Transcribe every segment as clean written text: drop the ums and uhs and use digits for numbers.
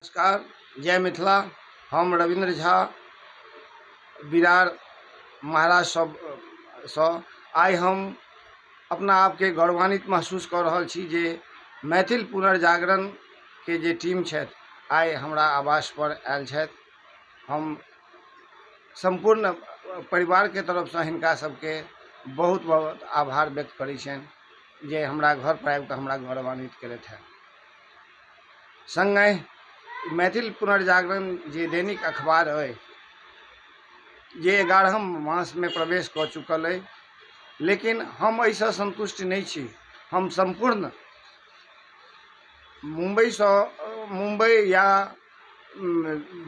नमस्कार, जय मिथिला। हम रविन्द्र झा, बिरार महाराष्ट्रसँ। आइ हम अपना आपके गौरवान्वित महसूस कऽ रहल छी जे मैथिल पुनर्जागरणके जे टीम छथि, आइ हमरा आवासपर आयल छथि। हम सम्पूर्ण परिवारके तरफसँ हिनका सबके बहुत बहुत आभार व्यक्त करै छियनि जे हमरा घरपर आबिकऽ हमरा गौरवान्वित केलथि हेँ। सङ्गहि मैथिल पुनर्जागरण जे दैनिक अखबार अइ, जे 11म मासमे प्रवेश कऽ चुकल अइ, लेकिन हम एहिसँ सन्तुष्ट नहि छी। हम सम्पूर्ण मुम्बइसँ, मुम्बइ या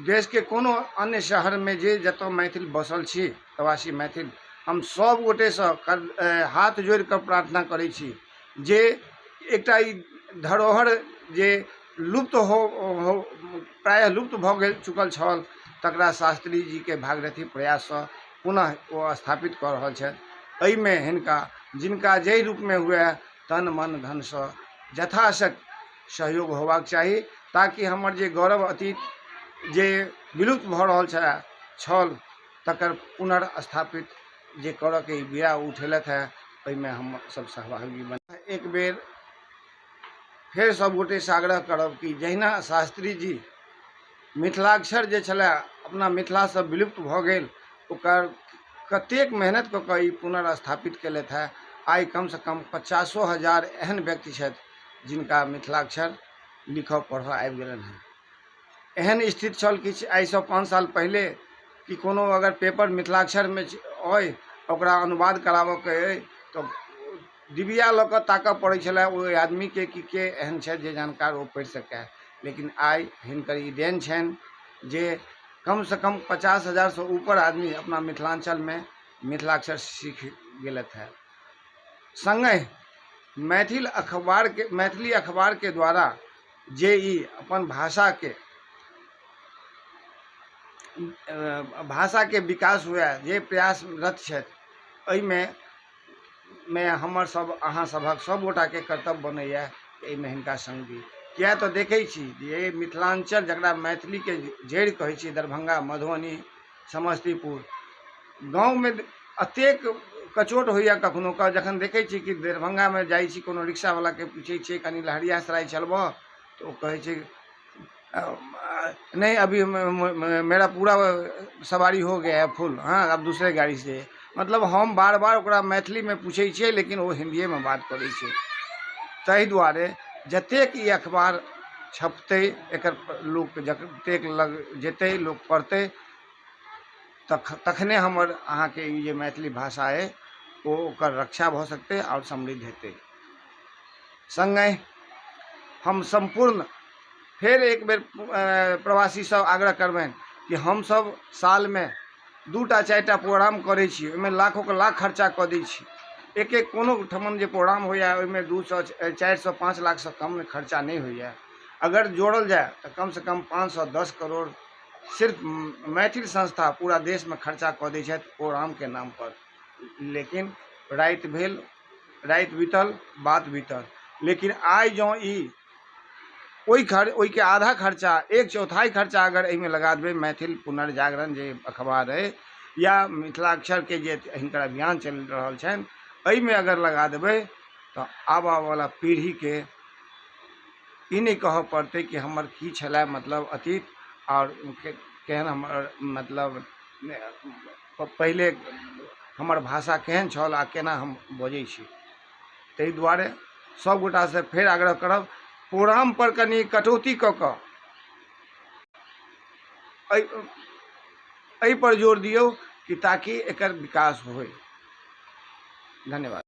देशके कोनो अन्य शहरमे जे जतऽ मैथिल बसल छी, प्रवासी मैथिल, हम सब गोटेसँ हाथ जोड़िकऽ प्रार्थना करै छी जे एकटा ई धरोहर जे लुप्त हो प्रायः लुप्त भऽ गेल चुकल छल, तकरा शास्त्री जीके भागीरथी प्रयाससँ पुनः ओ स्थापित कऽ रहल छथि। एहिमे हिनका जिनका जाहि रूपमे हुए तन मन धनसँ यथाशक्ति सहयोग होबाक चाही, ताकि हमर जे गौरव अतीत जे विलुप्त भऽ रहल छल, तकर पुनर्स्थापित जे करऽके ई बीड़ा उठेलथि हेँ, ओहिमे हम सब सहभागी बन। एक बेर फेर सब गोटेसँ आग्रह करब कि जहिना शास्त्री जी मिथिलाक्षर जे छलै अपना मिथिलासँ विलुप्त भऽ गेल, ओकर कतेक मेहनत कऽ कऽ ई पुनर्स्थापित केलथि हेँ। आइ कमसँ कम 50,000 एहन व्यक्ति छथि जिनका मिथिलाक्षर लिखऽ पढ़ऽ आबि गेलनि हेँ। एहन स्थिति छल किछु आइसँ 5 साल पहिले कि कोनो अगर पेपर मिथिलाक्षरमे अइ, ओकरा अनुवाद कराबऽके अइ तऽ डिबिया लऽ कऽ ताकऽ पड़ै छलै ओहि आदमीके कि के एहन छथि जे जानकार, ओ पढ़ि सकै। लेकिन आइ हिनकर ई देन छनि जे कमसँ कम 50,000सँ ऊपर आदमी अपना मिथिलाञ्चलमे मिथिलाक्षर सीख गेलथि हेँ। सङ्गहि मैथिल अखबारके, मैथिली अखबारके द्वारा जे ई अपन भाषाके विकास हुए जे प्रयासरत छथि, एहिमे मे हमर सब अहाँ सभक सब गोटाके कर्तव्य बनैए एहिमे हिनका सङ्ग दी। किए तऽ देखै छी जे मिथिलाञ्चल, जकरा मैथिलीके जड़ि कहै छियै, दरभंगा, मधुबनी, समस्तीपुर, गाँवमे एतेक कचोट होइए कखनो कऽ, जखन देखै छी कि दरभंगामे जाइ छी, कोनो रिक्शावलाके पूछै छियै, कनि लहरियासराय चलबह? तऽ ओ कहै छै, नहीं, अभी मेरा पूरा सवारी हो गया है फुल, हाँ, अब दूसरे गाड़ी से। मतलब हम बार बार ओकरा मैथिलीमे पूछै छियै, लेकिन ओ हिन्दिएमे बात करै छै। ताहि दुआरे जतेक ई अखबार छपतै, एकर लोक जतेक लग जेतै, लोक पढ़तै, तखने हमर अहाँके ई जे मैथिली भाषा अइ, ओ ओकर रक्षा भऽ सकतै आओर समृद्ध हेतै। सङ्गहि हम सम्पूर्ण फेर एक बेर प्रवासीसँ आग्रह करबनि कि हमसभ सालमे 2टा 4टा प्रोग्राम करै छी, ओहिमे लाखोके लाख खर्चा कऽ दै छी। एक एक कोनो ठमन जे प्रोग्राम होइए, ओहिमे 200, 400, 5 लाखसँ कम खर्चा नहि होइए। अगर जोड़ल जाय तऽ कमसँ कम 5 10 करोड़ सिर्फ मैथिल संस्था पूरा देशमे खर्चा कऽ दै छथि प्रोग्रामके नामपर। लेकिन राति भेल, राति बीतल, बात बीतल। लेकिन आइ जँ ई ओहिके आधा खर्चा, एक चौथाइ खर्चा अगर एहिमे लगा देबै, मैथिल पुनर्जागरण जे अखबार अइ या मिथिलाक्षरके जे हिनकर अभियान चलि रहल छनि, एहिमे अगर लगा देबै तऽ आबऽवला पीढ़ीके ई नहि कहऽ पड़तै कि हमर की छलै मतलब अतीत आओर केहन हमर मतलब पहिले हमर भाषा केहन छल आ केना हम बजै छी। ताहि दुआरे सभ गोटासँ फेर आग्रह करब, प्रोग्रामपर कनि कटौती कऽ कऽ एहिपर जोर दियौ कि ताकि एकर विकास होय। धन्यवाद।